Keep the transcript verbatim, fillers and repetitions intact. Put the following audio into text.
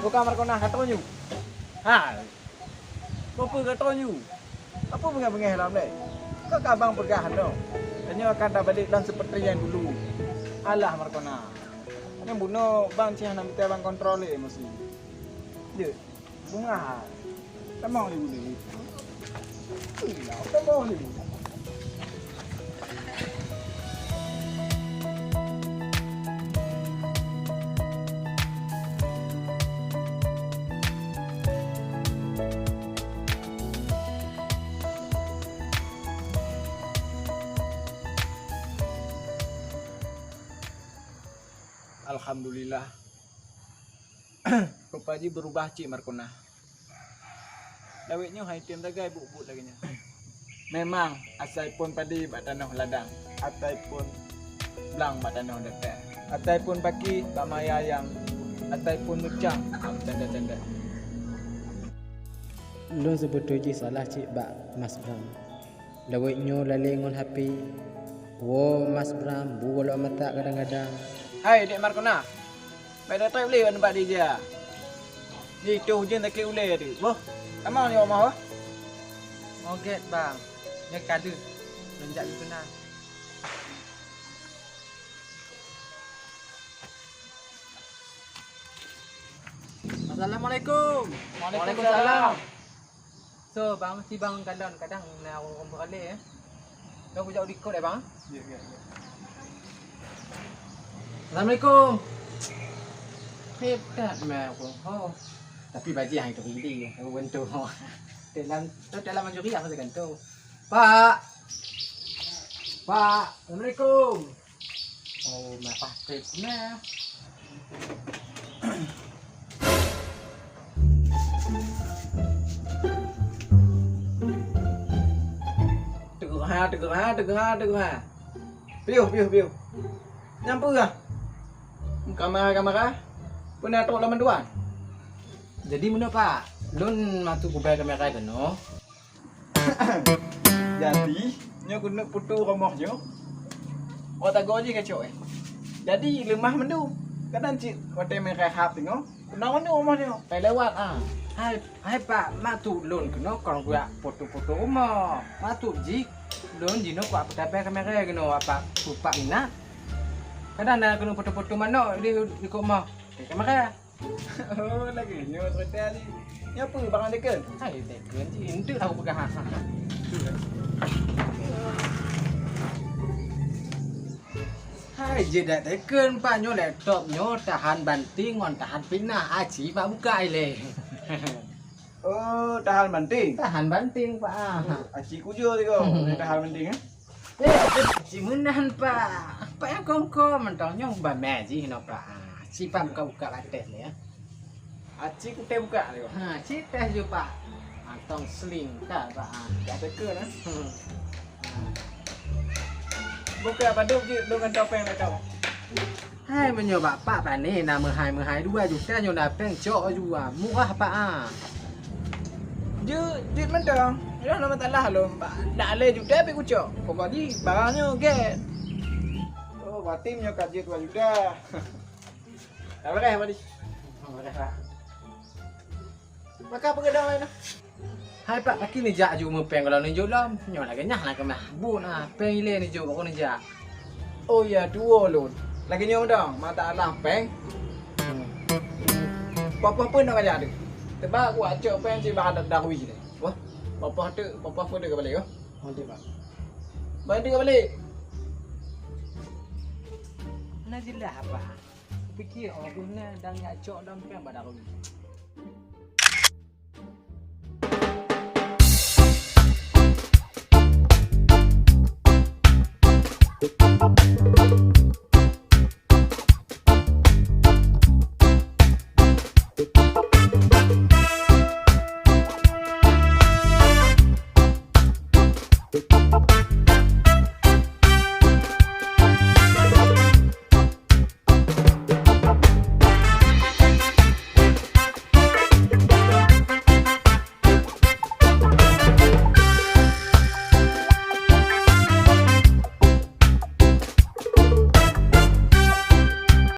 Bukan Markonah ka troh nyoe. Ha. Peue-peue ka troh nyoe? Apa beungéh-beungéh lom lé? Ka abang peugah nyoe, tanyoe akan tabalek lom seperti yang dulu. Alah Markonah. Nyan bunoe bang cit hana mita bang kontrol lé meusi. Jeuet. Beungéh. Tamong di bunoe. Iya, tamong di bunoe. Alhamdulillah. Rupa jih beurubah cit Markonah. Lawét nyoe hai tem sagai buet-buet lagée nyan. Memang, asai phon padé bak tanoh ladang, asai phon blang bak tanoh daté, asai phon pakri bak maya ayam, asai phon mucang bak tanda-tanda. Lôn seubeutôi jih salah cit bak Mas Bram. Lawét nyoe lalé ngon H P. Woe Mas Bram, bu golom mata kadang-kadang. Hai, Dek Markonah. Bèk tatrép lé bak teumpat dijak. Di toh ujeuen sakét ulèe teuh. Boh, tamong nyoe rumoh, boh. Ho gèt, Bang. Nyoe ka lheueh. Lôn jak dulu na. Assalamualaikum. Waalaikumsalam. So, bang, si bang galon kadang na ureueng peureulèe, eh. Lôn kujak u likot, eh, bang. Ya, ya, ya. Assalamualaikum. Hebat meh aku. Oh. Tapi bajèe hana teuhidang, aku bantu. Dalam, dalam mencuri aku tergantung. Pak. Pak. Assalamualaikum. Oh, meupaih trép nah. Teugeuh ha, teugeuh ha, teugeuh ha, teugeuh ha. Piôh, piôh, piôh. Nyan peue ah? Kamera, kamera. Peue na trôk lam bantuan? Jadi meunoe, Pak, lôn matu kubèe kamera keunoe. Jadi, nyoe keuneuk peutu rumoh nyoe. Wak tagoe jih kacok, eh. Jadi, leumah mandum. Kadang cit watèe meurahap teungoh, keunong mandum rumoh nyoe. Pai lewat, ah. Hai, hai, Pak, maksud lôn keunoe kon kujak peutu-peutu rumoh. Maksud jih, lôn jinoe kujak peutabèe kamera keunoe, Pak, Pak minat. Kadang na keuneuk peutu-peutu manok di, di rumoh. Kamera. Oh, lagèe nyoe ceurita jih. Nyoe peue barang teken? Hai, teken jih. Enteuk lah peugah. Hai, jeuet dak teken, Pak. Nyoe laptop nyoe tahan banting ngon tahan fitnah. Aci Pak buka ilèe. Oh, tahan banting? Tahan banting, Pak. Ah. Aci kujur tiko, tahan banting, eh? Eh, cit meunan, Pak. Pak nyang kongko mantong nyoe ba mè jih nyoe, Pak. Ah, cit Pak buka-buka latèh ni, ya. Aci kutéh buka ni, Pak. Ha, cit téh ju, Pak. Mantong sling ka, Pak. Ah, dak teuka nah. Hmm. Buka padub jih, dong ngon topeng dah kau. Hai, meunyoe bak Pak pané na meuhai-meuhai dua juta nyoe na péng cok jua. Murah, Pak, ah. Jeuet, jeuet mantong. Nyoe na masalah lom, Pak. Dak lhèe juta pih kucok. Pokok jih barang nyoe gèt. Oh, berarti meunyoe ka jeuet dua juta. Dah beres, Pak, ni. Oh, beres, Pak. Maka peugah dah, Mak. Hai, Pak, pakri neujak aju meupéng kalau neujok lom? Nyoe lagèe nyan lah keumah. Buet na, péng ilèe neujok, baru neujak. Oh ya, tuwo lôn. Lagèe nyoe dong, mata alah péng. Hmm. Poh-poh pun dong aja tu. Teuba ku acok péng cit bah darui deh. Wah, poh-poh tu, poh-poh pun tu ka balek, oh. Nanti, Pak. Bantu ka balek. Na jeulaih, Pak. Kupike, oh, guna dang jak cok lom péng bak darui.